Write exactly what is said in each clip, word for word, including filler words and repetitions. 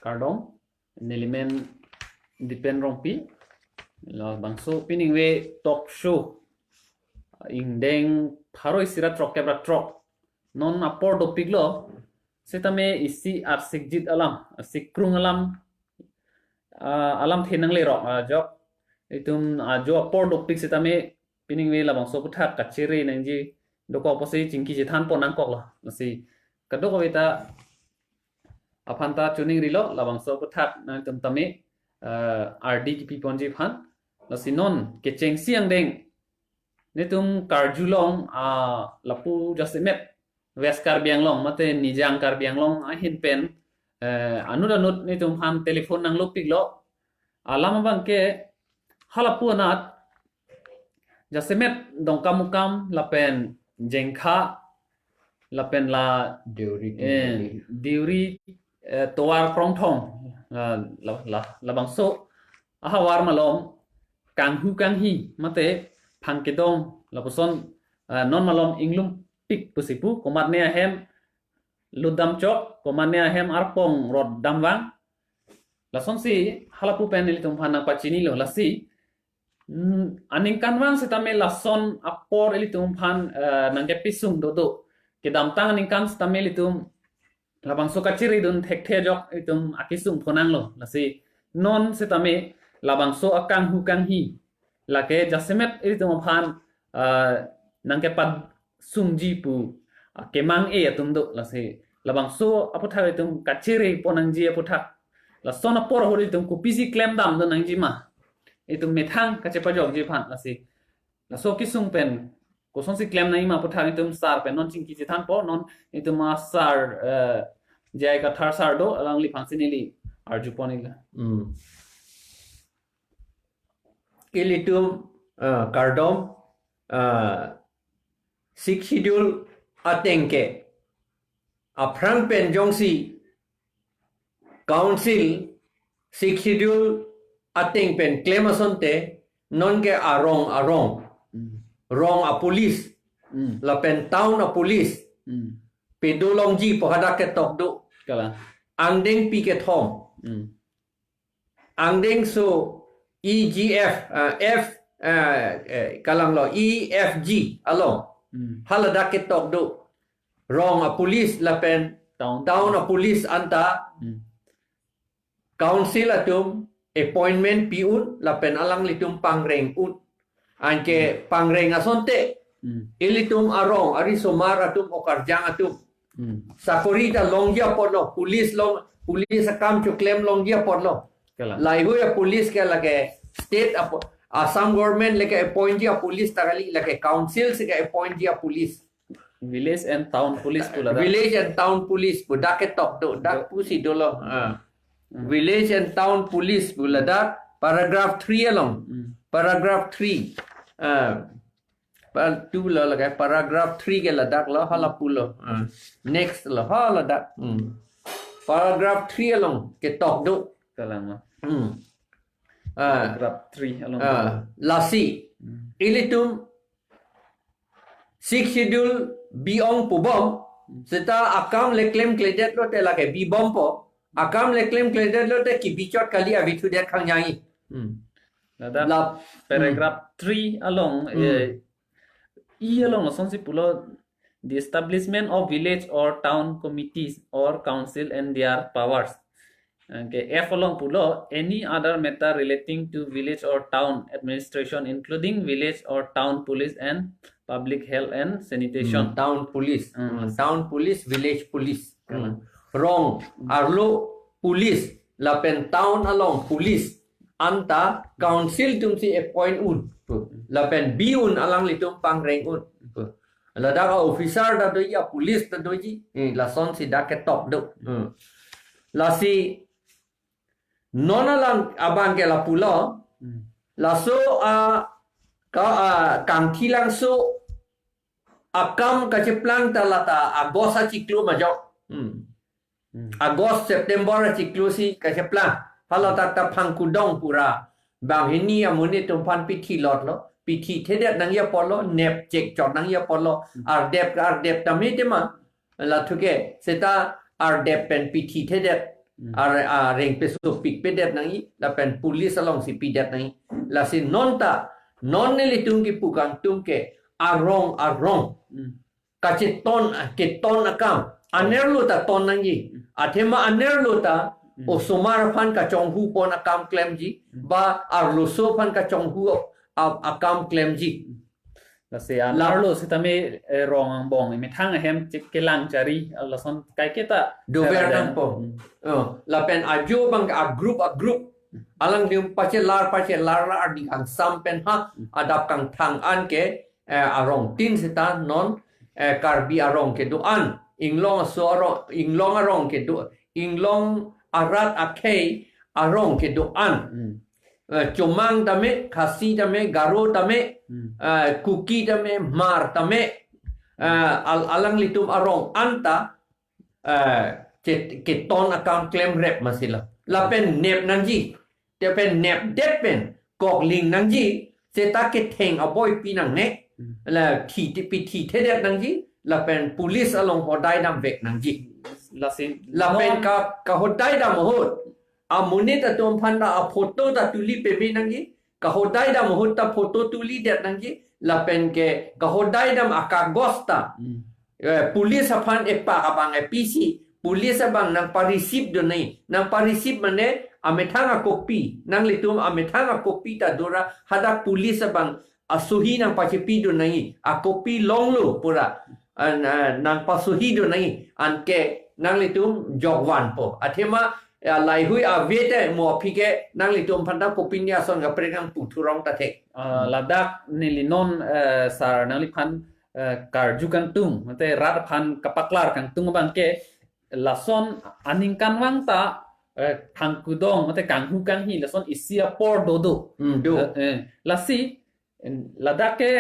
kardom, nelimen Dipen Rongpi, labangso piningve talk show, ingdeng pharo isi ra throk kep ra throk. Non apor dopiklo, setame isi arsikjit alam, arsikrung alam, ah, alamthe nanglerok, ah, jok. Itum, ah, jo apor dopik setame piningve labangso aphuthak kachere nangji dokok pusi chingki chethanpon nangkoklo. Lasi kadokave ta aphanta chuning rilo labangso aphuthak nangtum tame, ah, ardi kipiponji aphan. Lasi non kechengsi angdeng netum karjulong, ah, lapu jasemet West Karbi Anglong mate Nijang Karbi Anglong ahin pen, eh, anut anut netum aphan telephone nanglopiklo. Alam abangke halapu anat jasemet Dongkamukam lapen Jengkha lapen la Deuri, eh, Deuri, eh, Tovar Krongthong, ah, la, la, labangso ahavar malom kanghu kanghi mate phang kedong lapuson, ah, non malom inglumpik pusi pu, komatne ahem lutdam chok, komatne ahem arpong rotdam vang. Lasonsi halapu pen ilitum aphan nangpachinilo. Lasi, mm, aningkanvang setame lason apor ilitum aphan, eh, nangkepesung dodo. Kedamtang aningkan setame ilitum labangso kachiridun thekthe ajok itum akesung phonanglo. Lasi non setame labangso akanghu kanghi lake jasemet ilitum aphan, ah, nangkepatsumji pu, ah, kemang-e atum do. Lasi labangso aphuthak itum kachere ponnangji aphuthak, lason apor ahut itum kopisi klemdam do nangjima, itum methang kachepajokji aphan. Lasi laso kesung pen kosonsi klem nangjima aphuthak itum sar pen non chingki chethanpo. Non itum a sar, eh, J I Kathar sar do, alangliphan si neli arjupon iklo. Hmm. Ilitum, ah, kardom, ah, Sixth Schedule ateng ke aphrang pen jongsi Council Sixth Schedule ateng pen klem asonte, nonke arong arong, Hmm. rong apolice, Hmm. lapen town apolice, Hmm. pedolongji pu hadak ketok do. Kalang. Angdengpi kethom. Hmm. Angdengso E G F, ah, F, ah, eh, kalanglo E F G along. Hmm. Haladak ketok do. Rong apolice lapen Town. town apolice anta Hmm. Council atum appointment pi-un lapen alanglitum pangreng-un. Anke pangreng asonte, Hmm. ilitum arong arisomar atum okarjang atum. Hmm. Sakori ta longji apotlo, police long, police akam choklem longji apotlo. Kalang. Laheihui apolice ke lake state apo, Assam government le ke-appointji apolice ta kali, lake council si ke-appointji apolice. Village and town police pu ladak. Village and town police pu dak ketok do, dak Do. pusi dolo. Ah. Hmm. Village and town police pu ladak paragraph three along. Hmm. Paragraph three. Ah. Pal tu lo lake paragraph three ke ladak lo, hala pulo. Ah. Next lo, haladak. Hmm. Paragraph three along ketok do. Kalang ma. Hmm. Ah. Paragraph three along. Ah. Lasi. Hmm. Ilitum Sixth Schedule bi-ong pubom, Hmm. seta akam le klemkledet lote lake bibompo, akam le klemkledet lote kibichot kali, avi thudet khang jangi. Hmm. Ladak La-, paragraph three along, Hmm. eh, E along asonsi pulo, the establishment of village or town committees or council and their powers. Okay, F along pulo, any other matter relating to village or town administration, including village or town police and public health and sanitation. Hmm, town police. Hmm. Hmm, town police, village police. Hmm. Hmm. Rong, arlo police, lapen town along police, anta council atumsi appoint-un. Lapen bi-un, alanglitum pangreng-un. Ladak a-officer ta doji, a-police ta doji. Hmm. Lasonsi dak ketok do. Hmm. Lasi non alang abang ke lapulo. Hmm. Laso a ka, a, Kangthilangso akam kacheplang ta lata August achiklo majok. Hmm. Hmm. August, September achiklo si kacheplang. Hala ta ta phangkudong pura. Banghini amonit atum aphan pithi lotlo. Pithi thedet nangji apotlo, nep chek chot nangji apotlo. Hmm. Ardep ardep tame tema. Lathuke, seta ardep pen pithi thedet. Hmm. Ar-, areng pesopik pedet nangji, lapen police alongsi pidet nangji. Lasi non ta, non nelitum kipu kangtung ke arong arong. Hmm. Kacheton, keton akam. Anerlo ta ton nangji. Hmm. Athema anerlo ta, Hmm. osomar aphan kachonghu pon akam klemji. Hmm. Ba arloso aphan kachonghu a-, akam klemji. Hmm. Lasi La- anerlo sitame, eh, rong angbong, eh, methang ahem chik kelang chari, ah, lason kaiketa Dover tera nangpo. Hmm. Oh, lapen ajo abang a-group, a-group. Alanglitum pachelar, pachelar, ardi kangsam pen ha, Hmm. adap kangthang an ke, eh, arongtin seta non, eh, Karbi arong kedo-an, Inglong aso arong, Inglong arong kedo, Inglong arat akhei arong kedo-an. Hmm. Eh, Chomang tame, Khasi tame, Garo tame, Hmm. eh, Kuki tame, Hmar tame, eh, al-, alanglitum arong anta, eh, chet-, keton akam klemrep masila. Lapen nep nangji, te pen nepdet pen kokling nangji, seta ketheng aboi pi nangne, Hmm. la thi ti pi thi thedet nangji, lapen police along hodai damvek nangji. Lasi Lapen non ka, kahodai dam ahut, amonit atum aphan ta aphoto ta tuli peme nangji, kahodai dam ahut ta photo tulidet nangji, lapen ke kahodai dam akagos ta, Hmm. eh, police aphan epak abang episi, police abang nangpa-receive dun nangji, nangpa-receive mane amethang a-copy, nanglitum amethang a-copy ta dora hadak police abang asohi nangpachepidun nangji, a-copy longlo pura, an, ah, nangpasohidun nangji, anke nanglitum jokvanpo. Athema, ya, laihui ave te mo aphi ke nanglitum aphan ta kopine ason kaprek nangputhu rong ta thek. Ah, Hmm. ladak neli non, eh, sir nangliphan, eh, karju kangtung, mate rat aphan kapaklar kangtung abang ke, lason aningkan vang ta, eh, phangkudong, mate kanghu kanghi, lason isi apor dodo. Hmm, do. Eh, eh, lasi, en, ladak ke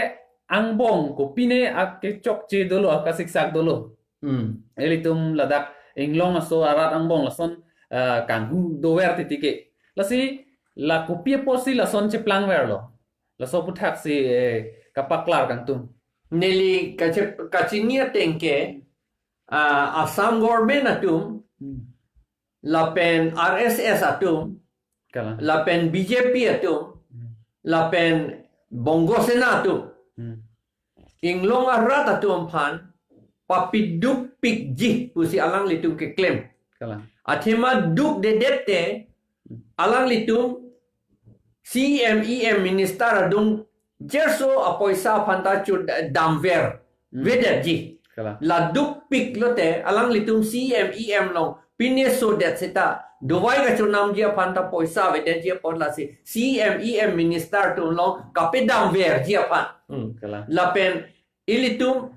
angbong kopine akechokche dolo, akasiksak dolo. Hmm. Ilitum ladak Inglong aso arat angbong lason, eh, kanghu dover titi ke. Lasi, la kopi apotsi lason cheplangverlo. Laso aputhaksi, eh, kapaklar kangtung. Neli kache-, kachini ateng ke, ah, Assam government atum, Hmm. lapen R S S atum, Kalang. lapen B J P atum, Hmm. lapen Bongo Sena atum, Hmm. Inglong arat atum aphan papidukpikji pusi alanglitum keklem. Kalang. Athema dukdedet te, Hmm. alanglitum C E M, E M minister adung jerso apoisa aphan ta chu damver Hmm. vedetji. Kalang. La dukpik lote alanglitum C E M, E M along pine sodet seta dovai kachonamji aphan ta poisa avedetji apot lasi C E M, E M minister atum along kapedamverji aphan. Hmm. Kalang. Lapen ilitum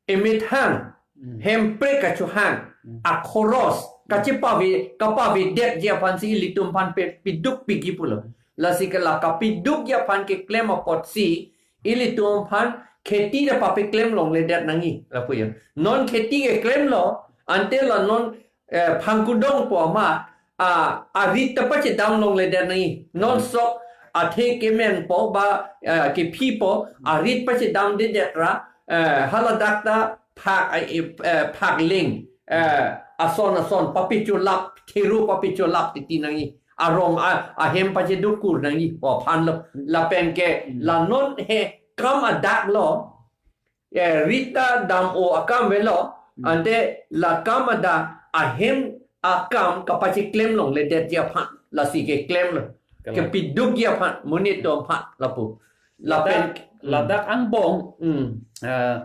emethang, Hmm. hemprek kachohang, Hmm. akhoros, kachepave, kapavedetji aphansi ilitum aphan pe-, pidukpikji pulo. Lasi ke la kapidukji aphan keklem apotsi, ilitum aphan kheti ta papeklem longledet nangji, lapu ya. Non kheti keklemlo, ante la non, eh, phangkudong pu amat, a, arit ta pachedam longledet nangji. Non sok athe kemenpo ba, eh, kephipo, arit pachedamdedet ra, eh, haladak ta phak, eh, eh, phak ling, eh, ason ason papicholap, thero papicholap titi nangji. Arong a, ahem pachedokur nangji pu aphanlo. Lapen ke Hmm. la non he kam adaklo, eh, rit ta dam-o akam avelo, Hmm. ante la kam adak ahem akam kapacheklem longledetji aphan, lasi keklemlo. Kalang. Kepidukji aphan, monit atum aphan, lapu. Lapen, Ladak, hmm. ladak angbong, Hmm. eh,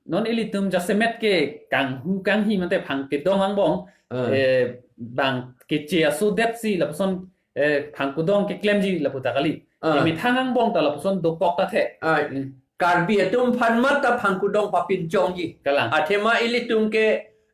non ilitum jasemet ke kanghu kanghi mate phangkudong angbong, Hmm. eh, bang keche asodetsi lapuson, eh, phangkudong keklemji lapu ta kali. Hmm. Emethang angbong ta lapuson dokok ta the. Ah, Hmm. Karbi atum aphan mat ta phangkudong papinchongji. Kalang. Athema ilitum ke,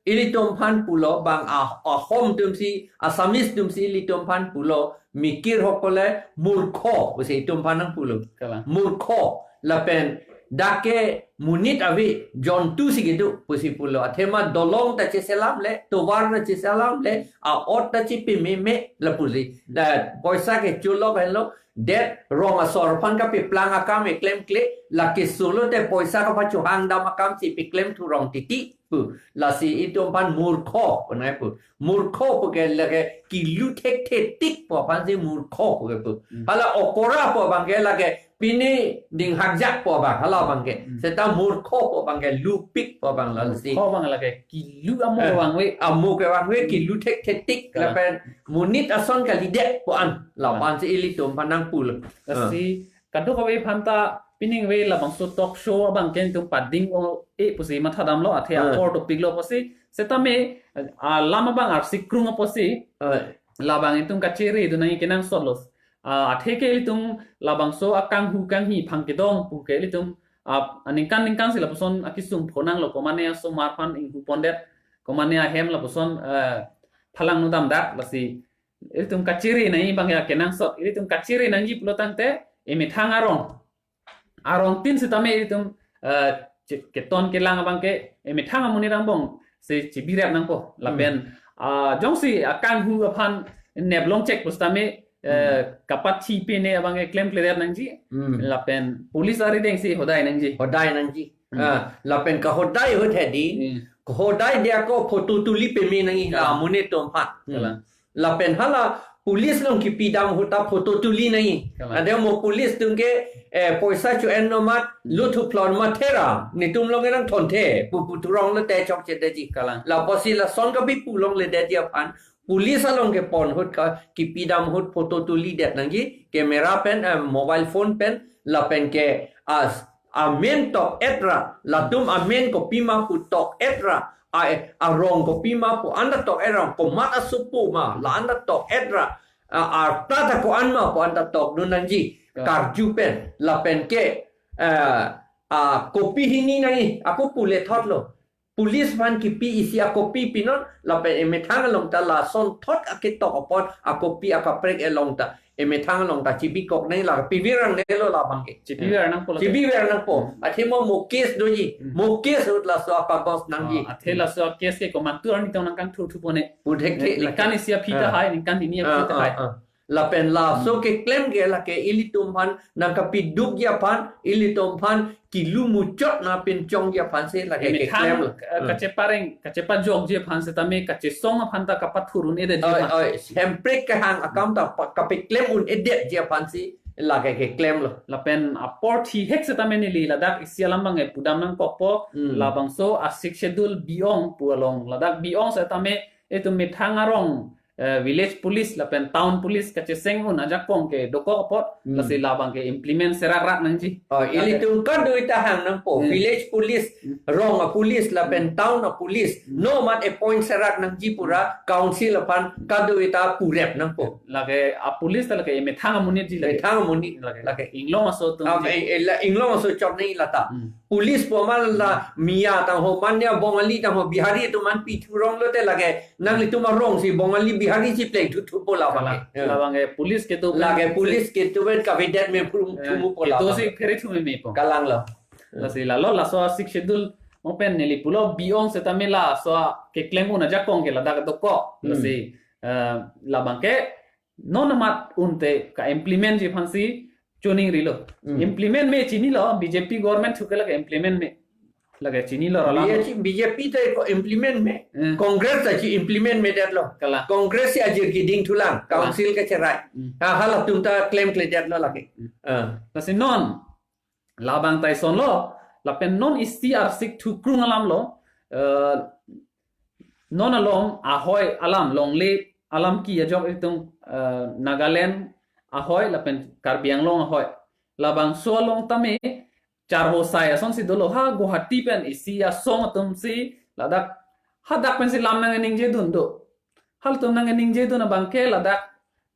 ilitum aphan pulo bang a, Ahom atumsi, Assamese atumsi ilitum aphan pulo, mikir hokole murkho, pusi itum aphan nangpulo. Kalang. Murkho, lapen dak ke monit ave, jontu si kedo, pusi pulo. Athema dolong ta cheselamle, tovar ta cheselamle, a-ot ta chepememe, lapusi. La poisa kecholok henlo, det rong asor aphan kapeplang akam keklemkle, la keso lote poisa kapachohang dam akamsi peklem thurong titi. pu. Lasi itum aphan murkho pu nangji pu. Murkho pu ke lake kilu thekthe tik pu aphansi murkho pu ke pu. Hmm. Hala okora pu abang ke lake pini dinghakjak pu abang, hala abang ke. Hmm. Seta murkho pu abang ke lupik pu abang lasi. Murkho abang lake kilu amo Eh, vangve. Amo ke vangve Hmm. kilu thekthe tik Kalang. lapen monit ason kalidet pu an. La Kalang. aphansi ilitum aphan nangpulo. Lasi kadokave aphanta pining ve labangso talk show abang ke itum pading-o-e pusi mathadamlo athe Ah. apor topiklo pusi setame alam abang arsik krung apotsi Ah. labang itum kachere dun nangji kenangsotlo. Ah, athe ke itum labangso akanghu kanghi phang kedong pu ke itum ah, aningkan ningkan si lapuson akisung phonanglo, komane asomar aphan inghu pondet, komane ahem lapuson eh, phalang nudam dat lasi itum kachere nangji abang ya kenangsot, itum kachere nangji pulo tangte emethang arong. Arong tin setame itum eh, che- keton kelang abang ke emethang amonit angbong si chibirap nangpo. Lapen ah, jongsi akanghu aphan neplong chek pu setame eh, kapathi pene abang ke klemkledet nangji. Hmm. Lapen police arideng si hodai nangji. Hodai nangji. Hmm. Ah, lapen kahodai ahut hedi. Hmm. Kahodai dia ko photo tuli peme nangji Kalang. la amonit atum aphan. Hmm. Kalang. Lapen hala police along kipidam ahut ta photo tuli nangji. Kalang. Ade mo police atum ke eh, poisa cho-en no mat, Hmm. luthu phlon mat thera, netum along nangthonthe, pu pu thurong lote chokchedetji. Kalang. La apotsi lason kabi pulongledetji aphan, police along kepon ahut ka kipidam ahut photo tulidet nangji, camera pen eh, mobile phone pen, lapen ke as amen tok-et ra, latum amen kopima pu tok-et ra, a arong kopima pu anta tok-et ra, komat asopo ma la anta tok-et ra, a arta ta ko-an ma pu anta tokdun nangji. Ya. Karju pen lapen ke eh, a kopi hini nangji ako pule thotlo. Police aphan kipi isi akopi pinon, lapen emethang along ta lason thot aketok apot akopi akaprek along ta emethang along ta chibikok nangji, la pivir nangnelo labang ke. Chibivir nangpo la. Chibivir nangpo. Hmm. Athe mo mo case doji. Hmm. Mo case ahut laso akagos nangji. Ah, athe laso case ke komantu arni tong nangkangthurthu pone. Pu thekthe Ne- lake. Ningkan isi aphi Ah. tahai, ningkan hini aphi Ah, tahai. ah, ah. Lapen laso Hmm. keklem ke lake ilitum aphan nangkapidukji aphan, ilitum aphan kilu muchot nangpinchongji aphan si lake Emethang, keklem lo. eh, Hmm. kachepareng, kachepajokji aphan setame kachesong aphan ta kapathur un-edetji Oi, aphan. oi, hemprek kehang akam ta pa- kapeklem un-edetji aphan si lake keklem lo. Lapen apor thihek setame neli ladak isi alam abang pudam nangkokpo, Hmm. labangso a-Sixth Schedule bi-ong pu along. Ladak bi-ong setame itum methang arong eh, village police lapen town police kacheseng un ajakong ke dokok apot, Hmm. lasi labang ke implement serak rak nangji. Oh, Lake ilitum kadokave ta hang nangpo, Hmm. village police, Hmm. rong a-police lapen Hmm. town a-police, Hmm. no mat appoint serak nangji pura, council aphan kadokave ta purep nangpo. Lake a-police ta lake emethang amonitji lake. Emethang amonit Lake. lake. Inglong aso atum Ah, ji. eh, eh, la, inglong aso chot nangji lata. Hmm. Police pu amat la Miya tangho, mane Bongali tangho, Bihari atum an pi thurong lote lake nanglitum arong si Bongali Bihari si pleng thuthu po labang Kalang. ke. Ya. Labang ke police kedo pen Lake police kedo pen kavedet me phrum Eh, thumu po kedo labang si ke. phere thume mepo. Kalang lo. Lasi lalo laso a-Sixth Schedule mo pen neli pulo bi-ong setame laso keklem un ajakong ke ladak dokok. Hmm. Lasi eh, labang ke non amat unte ka-implementji aphansi choningrilo. Hmm. Implement me chinilo, B J P government thuke lake implement me. Lake chinilo ralam. B J P, B J P ta ko implement me. Hmm. Congress ta chi implement medetlo. Kalang. Congress si ajir kiding thulang, Kalang. council kacherai. Hmm. Ha, halatum ta klemkledetlo lake. Hmm. Ah. Lasi non labang ta isonlo, lapen non isi arsik thukrung alamlo, eh, non along ahoi alam longle alam ki ajok itum, eh, Nagaland ahoi lapen Karbi Anglong ahoi. Labangso along tame charvo sai asonsi dolo, ha Guwahati pen isi asong atum si ladak hadak pensi lam nangningje dun do. Halatum nangningje dun abang ke ladak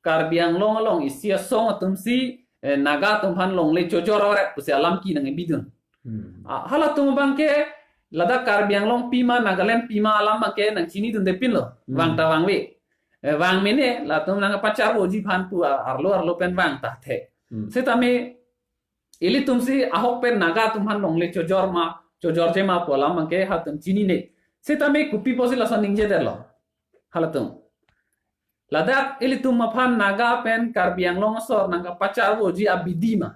Karbi Anglong along isi asong atum si, eh, Naga atum aphan longle chojor aret pusi alam ki nangbi dun. Hmm. Ah, halatum abang ke ladak Karbi Anglong pima, Nagaland pima alam abang ke nangchini dundepinlo. Hmm. Vang ta vangve. Eh, vang mene latum nangpacharvoji aphan pu a- arlo arlo pen vang ta the. Hmm. Setame ilitum si ahok pen Naga atum aphan longle chojor ma, chojorje ma pu alam abang ke halatum chinine. Setame kopi pusi lason ningjedetlo halatum. Ladak ilitum aphan Naga pen Karbi Anglong asor nangkapacharvoji abidi ma.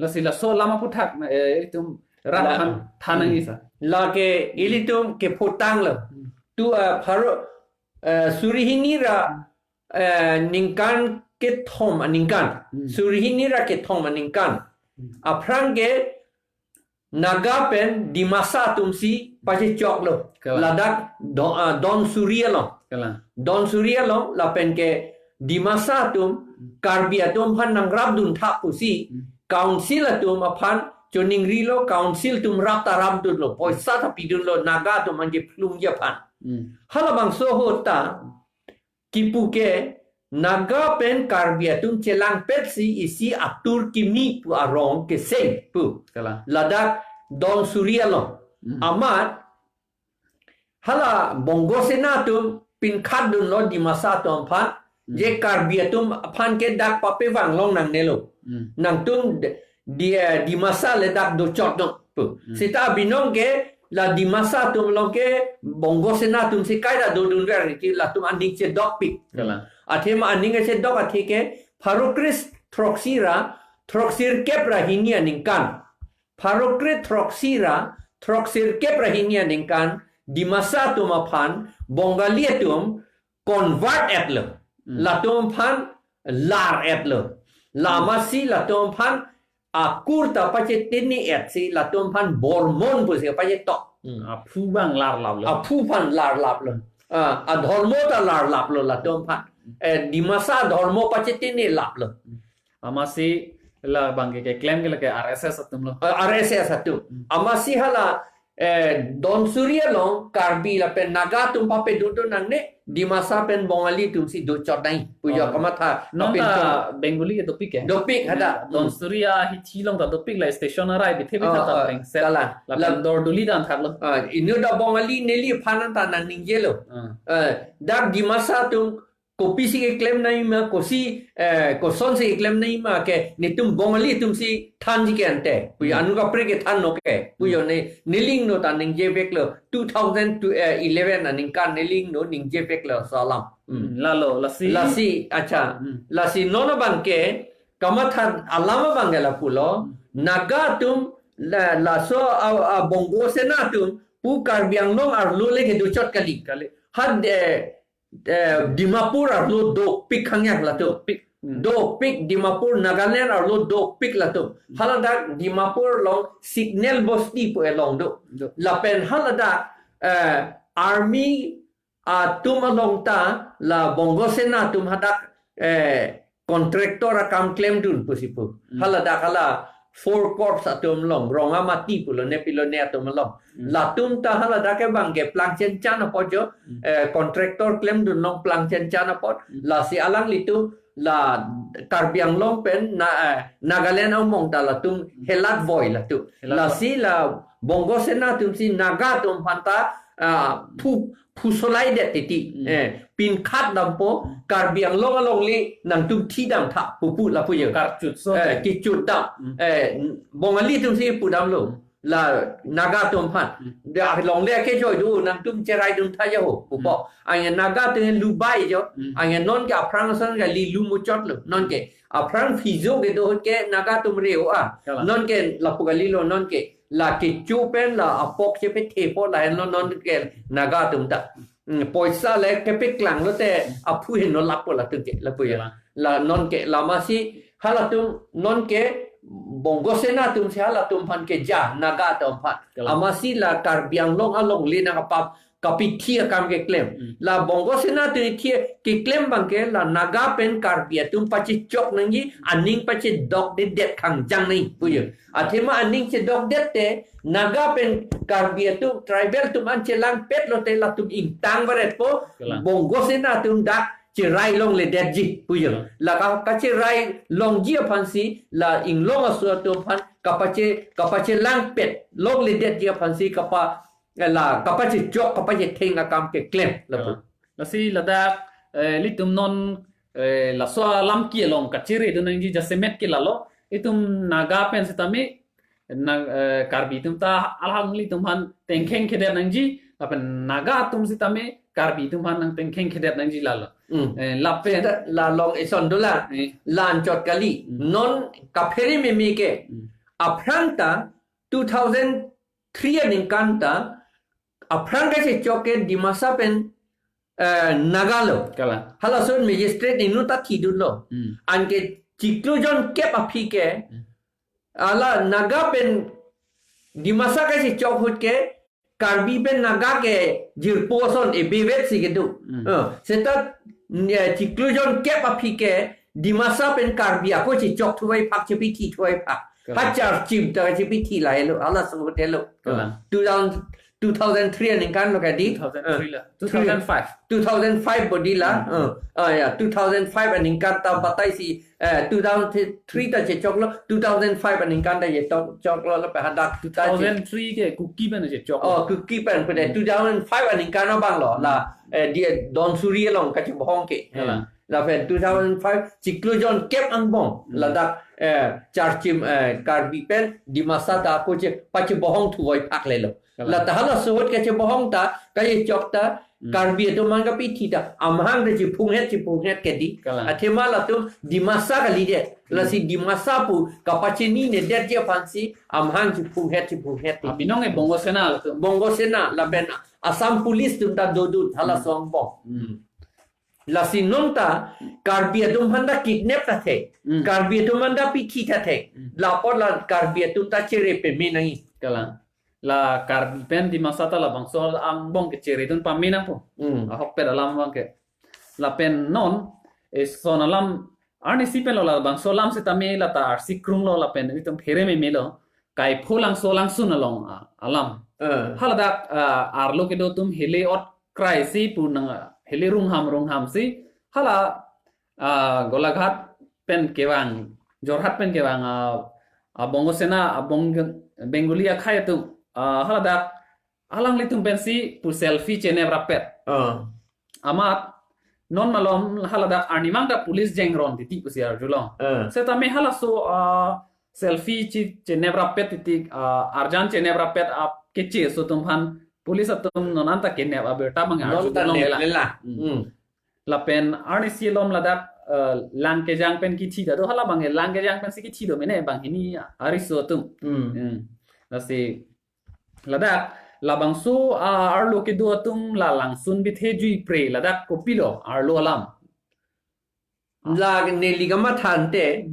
Lasi laso alam aphuthak, eh, ilitum Rat la, than, than nang hmm. Isa. Lake ilitum kephotanglo. Hmm. Tu, eh, pharo, eh, suri hini ra, eh, ningkan kethom aningkan. Hmm. Suri hini ra kethom aningkan. Hmm. Aphrang ke Naga pen Dimasa atumsi pachechoklo. Kalang. Ladak Don, ah, Don Suri along. Kalang. Don Suri along lapen ke Dimasa atum Karbi atum aphan nangrapdun tha pusi, hmm, council atum aphan choningrilo, council atum rap ta rapdunlo, poisa ta pidunlo, Naga atum aphan kephlungji aphan. Hmm. Halabangso ahut ta kipu ke Naga pen Karbi atum chelangpetsi isi Atur Kimi pu arong keseng pu. Kalang. Ladak Don Suri along. Hmm. Amat hala Bongo Sena atum pinkhatdunlo Dimasa atum aphan. Hmm. Je Karbi atum aphan ke dak papevang long nangnelo. Hmm. Nangtum d-, di, eh, Dimasa le dak dochotnon pu. Hmm. Seta abinong ke la Dimasa atum along ke Bongo Sena atumsi kaita dodunver, ke latum aning chedokpik. Kalang. Athema aning chedok athe ke pharo kre throksi ra throksirkep ra hini aningkan. Pharo kre throksi ra throksirkep ra hini aningkan Dimasa atum aphan Bongali atum convert etlo. Hmm. Latum aphan lar etlo. La, hmm, amatsi latum aphan akur ta pachetini etsi latum aphan Bormon pusi pachetok. Hmm, aphu abang larlaplo. Aphu aphan larlaplo. Ah, adhormo ta larlaplo latum aphan. Eh, Dimasa adhormo pachetini laplo. Amatsi labang ke keklem ke lake R S S atumlo. Eh, R S S atum. Hmm. Amatsi hala, eh, Don Suri along Karbi lapen Naga atum papedodun nangne, Dimasa pen Bongali atumsi dochot nai. Pujo, oh, kamatha. Non apin ta tum Bengali ke dopik ke? Dopik hadak. Don, hmm, Suri ahithi along ta dopik, la station arai bithe bithe, oh, ta, oh, brengset. Kalang. Lapen la Dorduli ta thaklo. Ah, inut ta Bongali neli aphan ta nangningjelo. Ah. Eh, dak Dimasa atum kopisi keklem nangji ma, kosi, eh, kosonsi keklem nangji ma ke, netum Bongali atumsi thanji ke ante. Pujo, hmm, anut kaprek kethannon ke. Pujo, hmm, ne, neli ingno ta ningjeveklo. Two thousand eleven aningkan neli ingno ningjeveklo laso alam. Hmm. Hmm, lalo, lasi. Lasi, acha. Hmm. Lasi non abang ke, kamatha alam abang ke lapulo. Hmm. Naga atum la, laso a, a Bongo Sena atum pu Karbi Anglong arlo le kedochot kali. Kali. Had, eh, eh, Dimapur arlo dopik khangyak latum. Dopik. Hmm. Dopik Dimapur, Nagaland arlo dopik latum. Hmm. Haladak Dimapur along Signal Bosti pu along do. Do. Lapen haladak, eh, army atum along ta la Bongo Sena atum hadak, eh, contractor akam klemdun pusi pu. Hmm. Haladak hala Four Corps atum along, Rongamati pulo ne pilo ne atum along. Hmm. Latum ta haladak ke bang ke plangchenchan apot jo, hmm, eh, contractor klemdun along plangchenchan apot, hmm, lasi alanglitum la Karbi Anglong pen na, eh, Nagaland among ta latum, hmm, helat voi latum. Helat voi. Lasi la Bongo Sena atumsi Naga atum aphan ta, ah, phu, phusolaidet titi. Hmm. Eh, pinkhat dampo, hmm, Karbi Anglong alongle nangtum thidam tha pupu lapu jo. Karchutso. Eh, kichut dam. Hmm. Eh, Bongali atumsi pudamlo. Hmm. La Naga atum aphan. Hmm. Dak alongle akejoi do, nangtum cheraidun tha jo ho pupo. Hmm. Anke Naga atum lubai jo. Hmm. Anke non ke aphrang ason kali, lu muchotlo. Non ke aphrang Fijo kedo ahut ke Naga atum reo a. Kalang. Non ke lapu kalilo, non ke la kecho pen la apok chepethepo, lahenlo non ke Naga atum ta. Hmm, poisa le kepeklang lote aphu henlo lapu latum ke, lapu jo. Kalang. La non ke la amatsi halatum non ke Bongo Sena atumsi halatum aphan keja Naga atum aphan. Kalang. Amatsi la Karbi Anglong alongle nangkapap kapithi akam keklem. Hmm. La Bongo Sena atum ithi keklem abang ke la Naga pen Karbi atum pachechok nangji, aning pachedokdedet khangjang nangji pujo. Athema aning chedokdet te Naga pen Karbi atum tribal atum an chelangpet lote latum ingtang varetpo. Kalang. Bongo Sena atum dak cherai longledetji pujo. Kalang. La ka, kacherai longji aphansi la inglong aso atum aphan kapache, kapachelangpet longledetji aphansi kapa, eh, la kapachechok, kapachetheng akam keklem lapu. Ya. Lasi ladak, eh, ilitum non, eh, laso alam ke along kacheredun nangji jasemet ke lalo. Itum Naga pen sitame, na, eh, Karbi atum ta alanglitum aphan tengkheng khedet nangji, lapen Naga atum sitame Karbi atum aphan nangtengkheng khedet nangji lalo. Hmm. Eh, lapen seta la along eson dola, eh, la anchot kali. Hmm. Non kaphere meme ke, hmm, aphrang ta two thousand three aningkan ta aphrang kachechok ke Dimasa pen, eh, Naga lo. Kalang. Halaso magistrate ningno ta thidunlo. Hmm. Anke chiklo jon kep aphi ke, Hmm. hala Naga pen Dimasa kachechok ahut ke Karbi pen Naga ke jirpo ason ebevet si kedo. Hmm. Eh, seta, eh, chiklo jon kep aphi ke Dimasa pen Karbi ako chechok thuvai phak, chepithi thuvai phak. Kalang. Ha charchim ta chepithi lahelo, halaso ahut helo. Kalang. Two thousand, two thousand three aningkan lo kadi. Two thousand three la. Eh, Two thousand five. Two thousand five bodi la. Hmm. Eh, ah, ya, two thousand five aningkan ta batai si, eh, two thousand three ta chechok lo, two thousand five aningkan ta chechok, chok lo, lapen hadak ta che- Two thousand three ke Kuki pen chechok. Oh, Kuki pen, pada Hmm. two thousand five aningkan abang lo, la, Hmm. eh, di Donsuri along kachebohong ke. Kalang. Lapen two thousand five chiklo jon kep angbong, Hmm. ladak, eh, charchim, eh, Karbi pen Dimasa ta ako che, pachebohong thuvai phak lelo. Kalang. Lata halaso ahut kachebohong ta, kachechok ta, Hmm. Karbi atum aphan kapithi ta, amahang ta chiphunghet, chiphunghet kedi. Kalang. Athema latum Dimasa kalidet. Hmm. Lasi Dimasa pu kapachininedet ji aphansi, amahang chiphunghet, chiphunghet kedi. Abinong e Bongo Sena latum. Bongo Sena, lapen Assam Police atum ta dodun, halaso Hmm. angbong. Hmm. Lasi non ta Karbi atum aphan ta kidnap ta thek. Hmm. Karbi atum aphan ta pithi ta thek. Hmm. Lapot la Karbi atum ta chere pame nangji. Kalang. La Karbi pen Dimasa ta labangso angbong ke cheredun pame nangpo. Hmm. Ahokpet alam abang ke. Lapen non, eh, son alam, arnisi pen lo labangso alam setame lata arsi krung lo lapen itum phere meme lo. Kaipho Langso Langsun along, ah, alam. Eh. Haladak, ah, arlo kedo atum hele ot krai si pu nang, ah, hele rungham rungham si. Hala, ah, Golaghat pen kevang, Jorhat pen kevang, ah, ah, Bongo Sena, ah, Bong-, Bengali akhei atum, ah, haladak alanglitum pensi pu selfie chenep rapet. Ah. Amat non malom haladak arnimang ta police jengron titi pusi arjulong. Ah. Setame halaso, ah, selfie chi chenep rapet titi, ah, arjan chenep rapet ap keche aso atum aphan police atum non anta kenep abirta abang Non ta arjulong nep lela. Lela. Hmm. Hmm. Lapen arnisi alom ladak, eh, Langkejang pen kithi ta do, hala abang Langkejang pensi kithi do mene banghini ariso atum. Hmm. Hmm. Lasi ladak labangso, ah, arlo kedo atum la Langsun bithe jui pre, ladak kopilo arlo alam. La neli kamatha ante,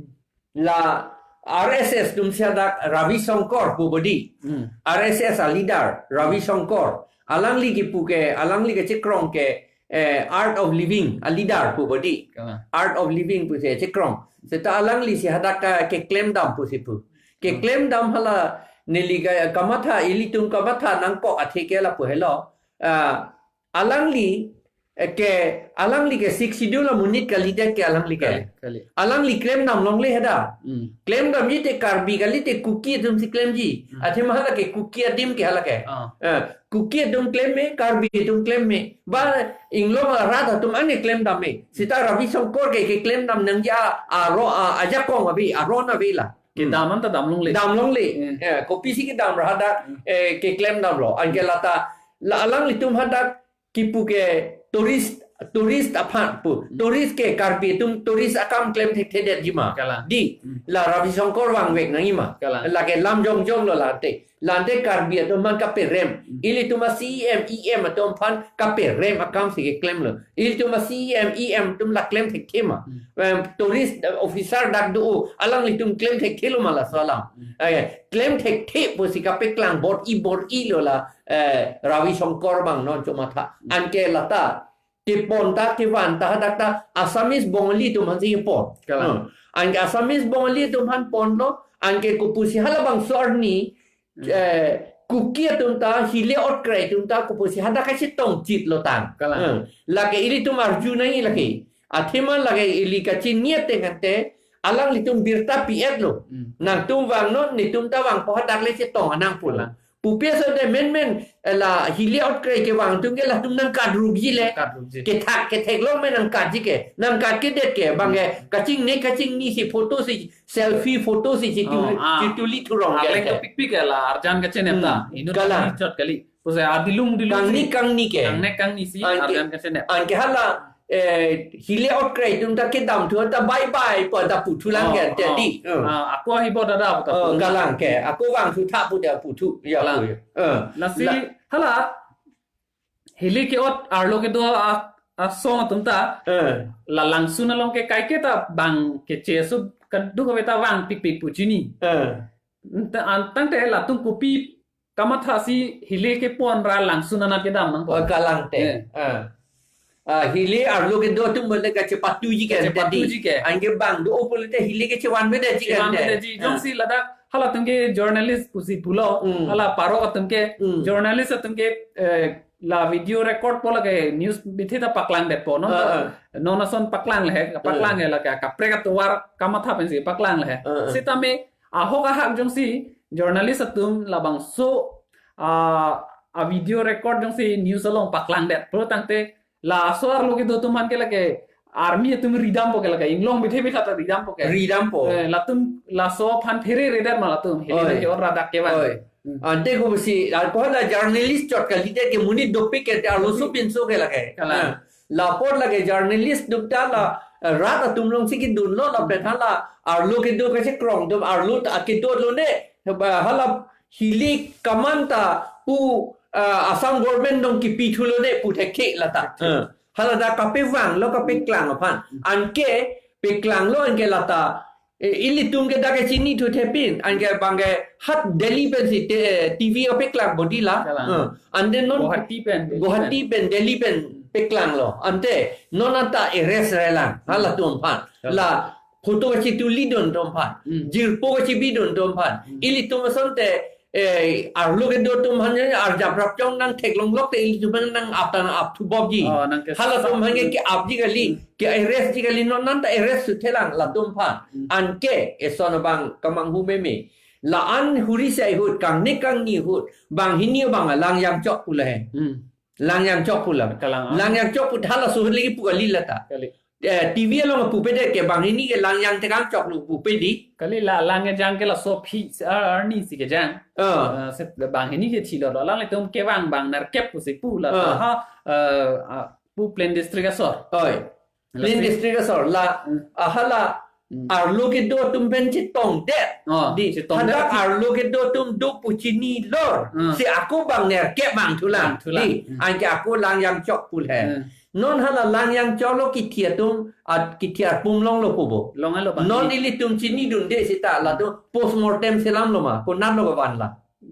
la R S S atum si hadak Ravi Shankar pu bodi. Hmm. R S S a leader Ravi Shankar. Alangli kipu ke, alangli kachekrong ke, eh, Art of Living a leader pu bodi. Kalang. Art of Living pusi chekrong. Seta alangli si hadak ke, keklem dam pusi pu. Keklem dam hala neli ka, kamatha, ilitum kamatha nangkok athe ke lapu helo. Ah, alangli, eh, ke, alangli ke Sixth Schedule amonit kalidet ke alangli ke. Kali, kali. Alangli klem dam longle heda. Hmm. Klem damji te Karbi kali te Kuki atum si klemji. Hmm. Athema hala ke Kuki adim ke hala ke. Ah. Eh, Kuki atum klem me, Karbi atum klem me. Ba inglong arat atum ane klem dam me. Seta Ravi Shankar ke, keklem dam nangji a, aro, a, ajakong ave, aron ave la. Kedam anta dam longle. Dam longle. Hmm. Eh, kopisi kedam ra hadak, Hmm. eh, keklem damlo. Anke lata, la alanglitum hadak kipu ke tourist, tourist aphan pu. Hmm. Tourist ke Karbi atum tourist akam klem thekthedetji ma. Kalang. Di, Hmm. la Ravi Shankar vangvek nangji ma. Kalang. Lake lam jongjong lo lante. Lante Karbi atum aphan kaperem. Hmm. Ilitum a C E M, E M atum aphan kaperem akam si keklem lo. Ilitum a C E M, E M atum la klem thekthe ma. Hmm. Em, tourist, eh, officer dak do, alanglitum klem thekthe lo ma laso alam. Hmm. Eh, klem thekthe pusi kapeklang bor-i bor-i lo la, eh, Ravi Shankar abang non chomatha. Hmm. Anke lata, kepon ta, kevan ta, hadak ta, Assamese Bongali atum aphansi kepon. Kalang. Hmm. Anke Assamese Bongali atum aphan ponlo, anke kopusi halabangso arni, Hmm. eh, Kuki atum ta, hile ot krai atum ta, kopusi hadak kachetongchit lo tang. Kalang. Hmm. Lake ilitum arju nangji lake. Athema lake ili kachini ateng ante, alanglitum birta pi-et lo. Hmm. Nangtum vangnon, netum ta vangpo hadak le chetong anang pulo. Kalang. Pupe so de menmen, eh, la hile ot krai kevang atum ke latum nangkat rukji le. Nangkat rukji. Kethak, kethek long me nangkatji ke. Nangkat kedet ke, bang ke, Hmm. kachingnek, kachingni si photo si, selfie photo si, si Oh, tu-, ah. si tuli thurong ke. Arleng ke. Topik pik ke la, arjan kachenep ta. Hmm. Inut Kalang. Kangni chot kali. Pusi adilung dilung Kangni, si. Kangni ke. Kangnek kangni si, Anke, arjan kachenep. Anke hala, eh, hile otkrai atum ta kedamthu ta bye bye pu ta puthulang Oh, ke, oh. Tadi. Hmm. Ah, ako ahibo dada pu ta Oh, puthulang. Kalang ke. Ako vangthu tha pu ta puthu. Ya, Kalang. Pu ya. Eh. Lasi, La- hala, hile ke-ot arlo kedo a, asong atum ta, Eh. la langsun along ke kaike ta bang keche aso kadokave ta vangpikpik pu chini. Eh. Anta-, an tangte latum kopi kamathasi hile kepon ra langsun anat kedam nangpo. Oh, kalang te. Eh. Ah. Ah, hile arlo kedo atum bole kachepatuji ke Kachepatuji tadi. Ke. Anke bang do-o pulote hile kechevanvedeji ke Chevanvedeji. Ah. Jongsi ladak halatum ke journalist pusi pulo. Hmm. Hala parok atum ke, Hmm. journalist atum ke, eh, la video record po lake news bithe ta paklangdetpo. Non Ah, ta, ah. non ason paklang le he, paklang Ah. he lake kaprek atovar kamatha pensi paklang le he. Ah, ah. Sitame ahok ahak jongsi journalist atum labangso, ah, a video record jongsi news along paklangdet pulo tangte laso arlo kedo atum aphan ke lake army atum ridampo ke lake inglong bithe bitha ta ridampo ke. Ridampo. Eh, latum laso aphan phere redet ma latum. Hile Oi. ke-ot ra dak kevang. Oi. Hmm. Ante ko si, ako la journalist chot kalidet ke monit dopik ke arloso Dopik. pinso ke lake. Kalang. Ah. La apot lake journalist atum ta la, eh, rat atum alongsi kedunlo lapen hala arlo kedo kachekrong atum arlo ta kedo lone, ba hala hile kaman ta pu, eh, Assam government along kipithu lone pu thekthe lata. Thekthe. Eh, hala ta kapevanglo kapeklang aphan. Anke peklanglo anke lata, eh, ilitum ke dak kachinithu thepin, anke bang ke hat Delhi pensi te, eh, T V apeklang bodi la. Kalang. Eh, ante non Guwahati pen, Delhi Guwahati pen. pen, Delhi pen peklanglo. Ante non anta arrest relang halatum aphan. Kalang. La photo kachitulidun atum aphan. Hmm. Jirpo kachibidun atum aphan. Hmm. Ilitum asonte, eh, arlo kedo atum aphan arjap rapchong nangtheklonglok te ilitum aphan nang-ap ta nang-apthubobji. Oh, nang ke Halatum aphan ke apji kali, Hmm. ke-arrest ji kali non anta arrest suthelang latum aphan. Hmm. Anke eson abang kemanghu meme. La-an huri sai ahut, kangni kangni ahut, banghini abang lang jangchok pu le he. Hmm. Lang jangchok pu la. Kalang. Lang jangchok pu halaso ahut lagi pu kali lata. Kali. Eh, T V along pupedet ke banghini ke lang jangtekangchoklo pupe di. Kali la lang kejang ke laso aphi, ar-, arnisi kejang. Ah. Eh, se banghini ke chilo lo. Alanglitum kevang bang nerkep pusi pu la Ah. ha, eh, ah, pu Plein District asor. Oi. Plein Lasi District asor la, Hmm. ah, hala Hmm. arlo kedo atum pen chetongdet. Oh, Di, chetongdet. Hadak arlo kedo atum do pu chinilor. Hmm. Si ako bang nerkep vangthulang. Vangthulang. Di, Hmm. anke ako lang jangchok pu le he. Hmm. Non hala lang jangchoklo kithi atum, at kithi arpum longlo pupo. Longlo bang. Non ilitum chinidunde seta latum postmortem selamlo ma, konatlo kevan la.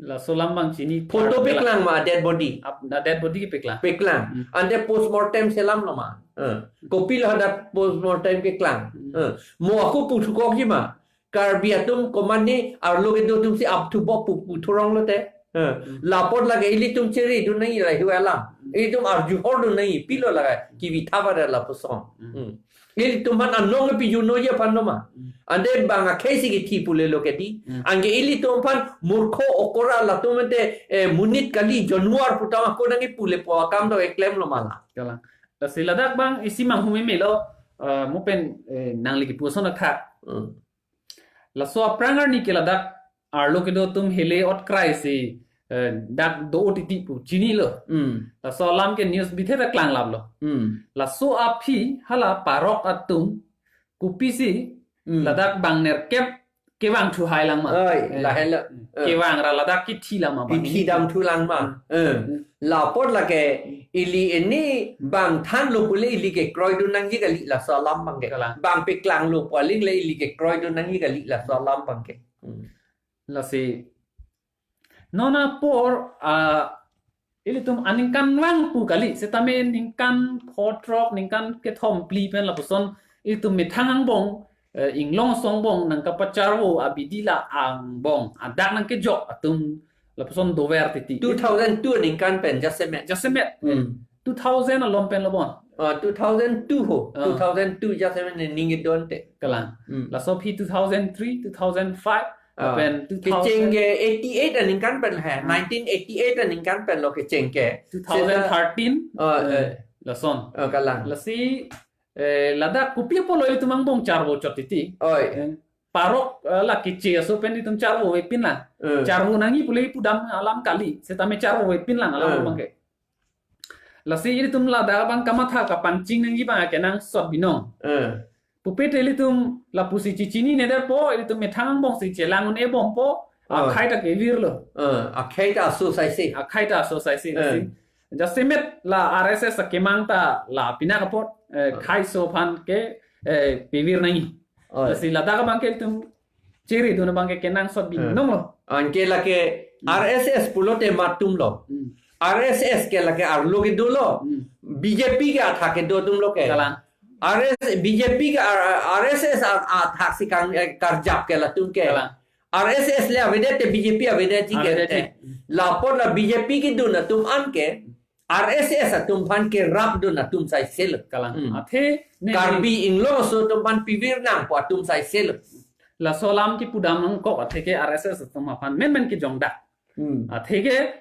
Laso alam bang chini Photo thar peklang ma, dead body. Ap-, na dead body kepeklang. Peklang. Hmm. Ante postmortem selamlo ma. Eh. Kopilo hadak postmortem keklang. Hmm. Eh. Mo ako puthukokji ma. Karbi atum komatne arlo kedo atumsi apthubob pu, puthuronglo te. Eh. Hmm. La apot lake ilitum cheridun nangji lahei alam. Hmm. Ilitum arjuhordun nangji pilo lake kivitha pada lapuson. Hmm. Hmm. Ilitum aphan anong pijunji aphanlo ma. Hmm. Ante bang akhei si kithi pule lo ke di. Hmm. Anke ilitum aphan murkho okora latum ante, eh, monit kali januar pu ta ako nangji pule pu akam do keklemlo ma la. Kalang. Lasi ladak bang isi manghu meme lo, eh, mo pen, eh, nangli kipu ason athak. Hmm. Laso aphrang arni ke ladak arlo kedo atum hile otkrai si, eh, dak do-o titi pu chinilo. Hmm. Laso alam ke news bithe ta klanglaplo. Hmm. Laso aphi hala parok atum kopisi Hmm. ladak bang nerkep kevangthu hai lang ma. Oi, Eh, lahelo. Hmm. Eh. Kevang ra ladak kithi lang ma bang Kithi ini. damthulang ma. Hmm. Eh. Hmm. La apot lake ili ini bang thanlo pule ili kekroidun nangji kali laso alam bang ke. Kalang. Bang peklanglo pu aling le ili kekroidun nangji kali laso alam bang ke. Hmm. Lasi non apor, ah, ilitum aningkanvang pu kali, setame ningkan pho throk, ningkan kethom phli pen lapuson ilitum methang angbong, eh, inglong asong angbong nangkapacharvo abidi la angbong adak nangkejok atum lapuson dover titi. Two thousand two aningkan pen jasemet. Jasemet. Hmm. Two thousand alom pen lo bon. Ah, two thousand two ho. Ah. Two thousand two jasemet ne ning don te. Kalang. Hmm. Laso aphi two thousand three, two thousand five, Ah. pen two thousand. Kecheng ke eighty-eight aningkan pen he. Ah. Nineteen eighty-eight aningkan pen lo kecheng ke. Two thousand thirteen. Ah, eh. Lason. Ah, kalang. Lasi, eh, ladak kopi apotlo ilitum angbong charvo chot titi. Oi. Eh, parok, eh, la kiche aso pen itum charvovepin lang. Eh. Charvo nangji pule pudam alam kali. Setame charvovepin lang alam Eh. abang ke. Lasi ilitum ladak abang kamatha kapanching nangji abang kenangsot binong. Eh. Pupe te ilitum lapusi chichinine detpo, ilitum methang angbong si chelang un-e bompo, ah, akhei ta kevirlo. Eh, akhei ta aso saise. Akhei ta aso saise, eh, lasi. Jasemet la R S S akemang ta la pinak apot, eh, ah, khei aso aphan ke, eh, pevir nangji. Oh. Lasi ladak abang ke ilitum chiri dun abang ke kenangsot binong lo. Anke lake, hmm, R S S pulote matumlo. Hmm. R S S ke lake arlo kedo lo. Hmm. B J P ke athak kedo atumlo ke. Kalang. R S, B J P ke R-, R S S a-, athak si kang, eh, karjap ke latum ke. Kalang. R S S le avedet te B J P avedetji ke. Avedetji. Te. Lapu la B J P kedun atum an ke R S S atum aphan kerap dun atum saiselo. Kalang. Hmm. Athe ne Karbi Anglong aso atum aphan pevir nangpo atum saiselo. Laso alam kipudam nangkok atheke R S S atum aphan menmen kejongdak. Hmm. Atheke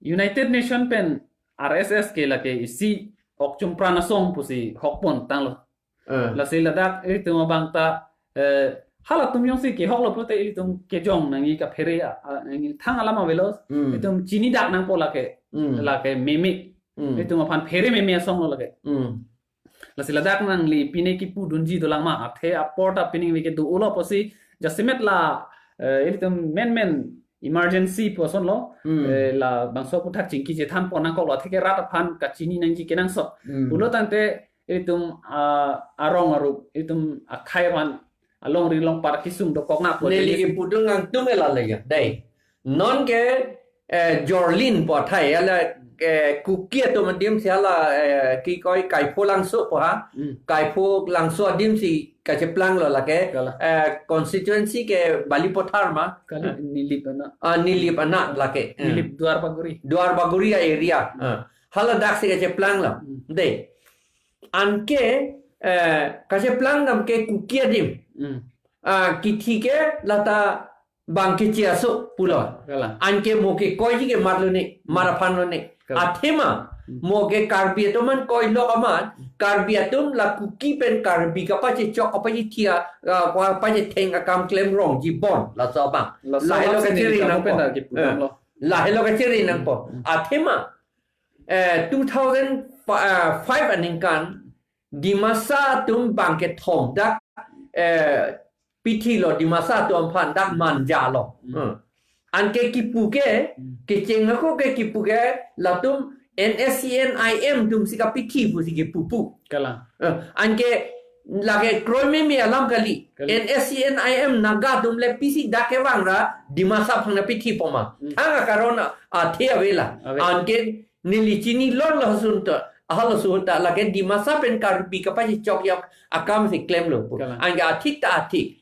United Nation pen R S S ke lake isi ok chumpran asong pusi hokpon tanglo. Eh. Lasi ladak ilitum abang ta, eh, halatum jongsi kehoklo pulote ilitum kejong nangji kaphere, ah, ah, nangji thang alam avelo. Hmm. Ilitum chinidak nangpo lake, hmm, lake meme. Hmm. Ilitum aphan phere meme asong lo lake. Hmm. Lasi ladak nangli pine kipudunji dolang ma, athe apor ta pining vike do-olo pusi jasemet la, eh, ilitum menmen emergency pu asonlo, hmm, eh, labangso aputhak chingki chethanpon nangkoklo atheke rat aphan kachini nangji kenangsot. Hmm. Pulo tangte ilitum, ah, arong arup, ilitum akhei aphan alongri longpat kisung dokok nangpo. Neli kipudun nangtum ela lagi. Dei. Non ke, eh, Jorlin pu athai, hala, eh, Kuki atum adim si hala, eh, kikoi Kaipho Langso pu ha. Hmm. Kaipho Langso adim si kacheplanglo lake. Kalang. Eh, constituency ke Balipathar ma. Kalang, eh, Nilip anat. Ah, Nilip anat lake. Eh. Nilip Duar Bagori. Duar Bagori area. Hmm. Eh. Haladak si kacheplanglo. Hmm. Dei. Anke, eh, kacheplang dam ke Kuki adim. Hmm. Ah, kithi ke lata bang keche aso pulo. Kalang. Anke mo ke koiji ke matlo ne, mat aphanlo ne. Kalang. Athema, hmm, mo ke Karbi atum aphan koilo amat, Karbi atum la Kuki pen Karbi kapachechok, kapachethia, ah, kapachetheng akam klem rongji bon, laso abang. Laso abang si neli kachiri nangpo. Lahelo kachiri nangpo. Hmm. Athema, eh, two thousand five aningkan, Dimasa atum bang kethom dak, eh, pithilo Dimasa atum aphan dak manja lo. Hmm. Hmm. Anke kipu ke, hmm, kecheng ako ke kipu ke, latum N S C N I M atum si kapithi pusi kipu pu. Kalang. Eh, anke lake kroimeme alam kali. Kali. N S C N I M Naga atum le pisi dak kevang ra Dimasa aphan pithi poma. Hmm. Thang akaron athe avela. Ave. Anke neli chinilo lason ta, ahal lason ta, lake Dimasa pen Karbi kapachechok ya akam si klemlo pu. Kalang. Anke athik ta athik.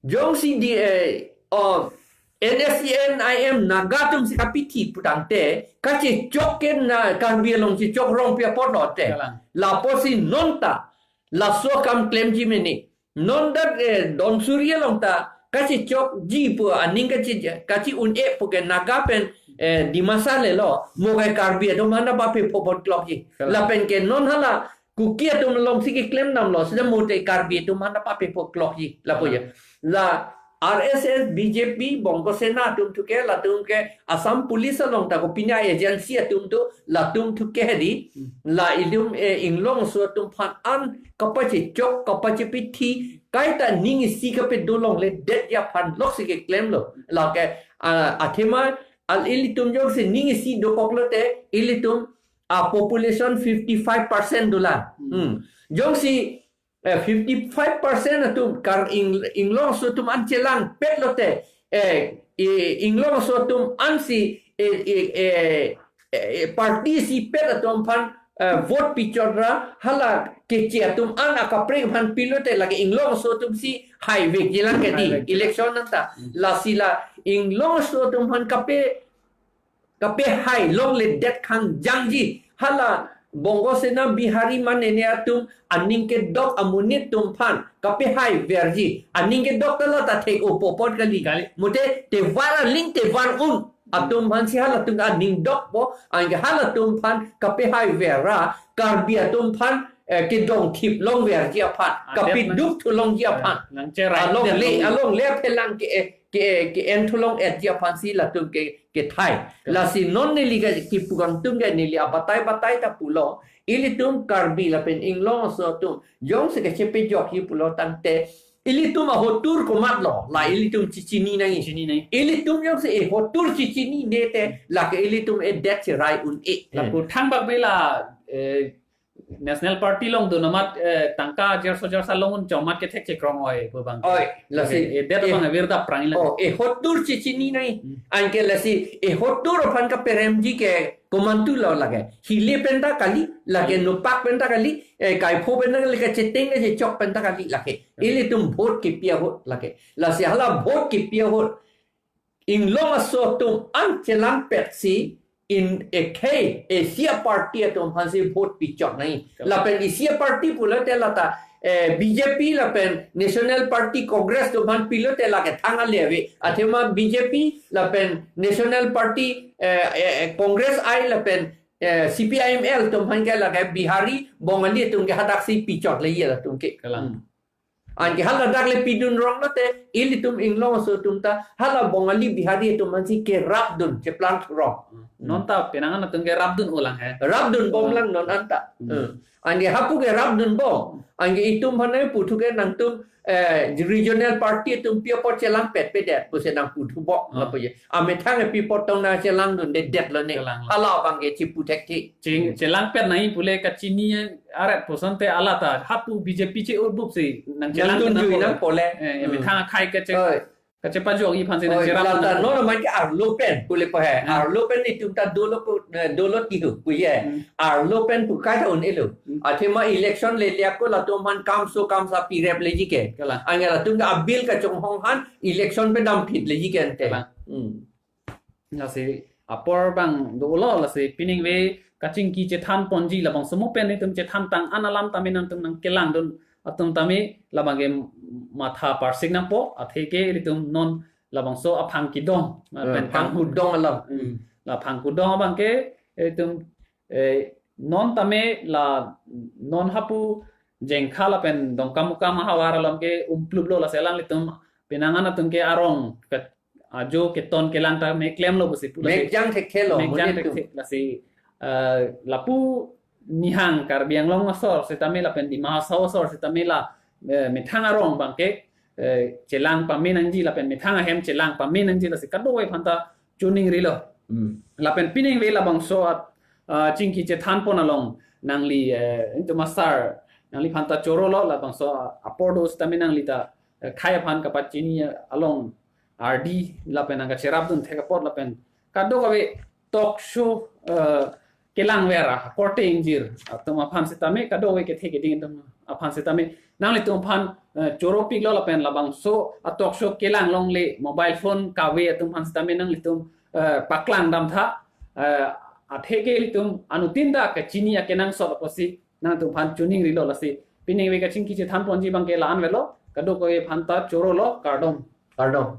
Jongsi di, eh, oh, N S C N I M Naga atum si kapithi pu tangte, kachechok ke na Karbi along chechok rong pi apotlo te. Kalang. Lapusi non ta, laso akam klemji mene. Non dak, eh, Donsuri along ta kachechokji pu aning kachi, kachi-un-e pu ke Naga pen, eh, Dimasa lelo, mo ke Karbi atum aphan ta pape phopon klokji. Kalang. Lapen ke non hala Kuki atum along si keklem damlo, sida mo te Karbi atum aphan ta pape pho klokji, lapu ya. La R S S, B J P, Bongo Sena atum thu ke, latum ke Assam Police along ta kopine agency atum thu, latum thu ke hedi, hmm, la ilitum, eh, Inglong aso atum aphan an kapachechok, kapachepithi, kaita ning isi kapedo longledet aphan lok si keklemlo. Lake, ah, athema, al ilitum jongsi ning isi dokoklo te, ilitum, ah, population fifty-five percent dolang. Hmm. Hmm. Jongsi, eh, fifty-five percent atum Kar Ing-, Inglong aso atum an chelangpetlo te, eh, i-, Inglong aso atum an si, eh, eh, eh, eh, party isi pet atum aphan, eh, vote pichot ra, hala keche atum an akaprek aphan pilo te lake Inglong aso atum si haivekji lang ke di. Haivekji. Election anta. Hmm. Lasi la Inglong aso atum aphan kape, kapehai longledet khangjangji. Hala Bongo Sena Bihari manene atum aning kedok amonit atum aphan kapehaiverji. Aning kedok ta la ta thek-o popot kali. Kali. Mute tevar aling tevar un atum aphan si halatum aning dokpo, anke halatum aphan kapehaiver ra, Karbi atum aphan, eh, kedongthip longverji aphan, Ah, kapi det na. duk thu longji aphan. Nang cherai Along det le, long. along le aphelang ke, eh, ke, ke en thu long-etji aphan si latum ke, kethai. Ke- Lasi non neli ke kipu kangtung ke neli abatai batai ta pulo. Ilitum Karbi lapen Inglong aso atum jongsi kachepejokji pulo tangte, ilitum ahotur komatlo, la ilitum chechini nangji. Chini nangji. Ilitum jongsi ehotur chechinine te, lake ilitum edet cherai un-e. Lapu thangbak bela, eh, National Party longdun amat, eh, tangka jarso jarsa long un chomat kethek chekrong oi pu abang. Oi, lasi. Eh, eh, det Eh, abang avirda prang ilang. Oh, ehotur chechinine. Hmm. Anke lasi, ehotur aphan kaperemji ke komantu lo lake. Hile penta kali, lake Hmm. nopak penta kali, eh, kaipho penta kali, kacheteng kachechok penta kali lake. Hmm. Ilitum vote kepi ahut lake. Lasi hala vote kepi ahut Inglong aso atum an chelangpet si in ekhei, isi aparty atum aphan si vote pichok nangji. Kalang. Lapen isi aparty pulote lata, eh, B J P lapen National Party Congress atum aphan pilote lake thang ale ave. Athema B J P lapen National Party, eh, eh, eh, Congress I lapen, eh, C P I M L atum aphan ke lake Bihari, Bongali atum ke hadak si pichok le ye latum ke. Kalang. Hmm. Anke hala dak le pidun ronglote, ilitum Inglong aso atum ta, hala Bongali Bihari atum aphan si kerapdun, cheplang rong. Hmm. Non ta penang an atum kerapdun ulang he. Rapdun bom Hmm. lang non anta. Hmm. Hmm. Anke hapu kerapdun bom. Anke itum aphan nangputhu ke nangtum, eh, regional party atum pi apot chelangpet pedet, pusi nangputhu bom, Hmm. lapu ye. Amethang epi apot tong nangchelangdunde detlo ne. Chelang. Hala abang ke chipu thekthe. Ching, Hmm. chelangpet nangji pule kachini aret pusonte hala ta hapu B J P che-utbup si nangchelang Nangdun nang jui pole. nang pole. Eh, eh, Hmm. methang akhai kache-, Oi. kachepajokji aphan si Oi, nangcherang lata nang. non amat ke arlo pen pule po he. Hmm. Arlo pen itum ta dolo ko, eh, dolo tihu pu ye. Hmm. Arlo pen pu kaita un-elo. Hmm. Athema election le liap ko latum aphan kamso kamsa pirep leji ke. Kalang. Anke latum ke abil kachonghong aphan election pen damphit leji ke ante. Kalang. Hmm. Lasi apor abang dolo, lasi pining ave kachingki chethan ponji labangso mo pen itum chethan tang an alam tame nangtum nangkelangdun atum tame labang ke matha parsik nangpo, atheke itum non labangso aphang kedong, Eh, pen phang kang kedong alam. Hmm. La phang kedong abang ke itum, eh, non tame la non hapu Jengkha lapen Dongkamukam ahavar along ke umpluplo, lasi alanglitum penang an atum ke arong ke ajo keton kelang tame klemlo pusi pu lasi. Mekjang thekthe lo, Mekjang monit atum. thekthe, lasi, eh, lapu nihang Karbi Anglong asor sitame lapen Dima Hasao asor sitame la, eh, methang arong abang ke, eh, chelang pame nangji lapen methang ahem chelang pame nangji, lasi kadokave aphan ta choningrilo. Hmm. Lapen pining ave labangso at, ah, chingki chethan pon along nangli, eh, itum asar nangliphan ta chorolo, labangso apor do sitame nangli ta, eh, khei aphan kapachini along ardi lapen nangkacherapdun thek apot lapen kadokave talk show, eh, kelangver akorte ingjir atum aphan sitame, kadokave kethe keding atum aphan sitame nanglitum aphan, eh, choropiklo lapen labangso a-talk show kelang longle mobile phone kave atum aphan sitame nanglitum, eh, paklang damtha, eh, atheke ilitum anuttin ta kachini akenangsot apotsi nangtum aphan choningrilo, lasi pining ave kachingki chethan ponji abang ke la-an avelo, kadokave aphan ta chorolo, kardom. Kardom.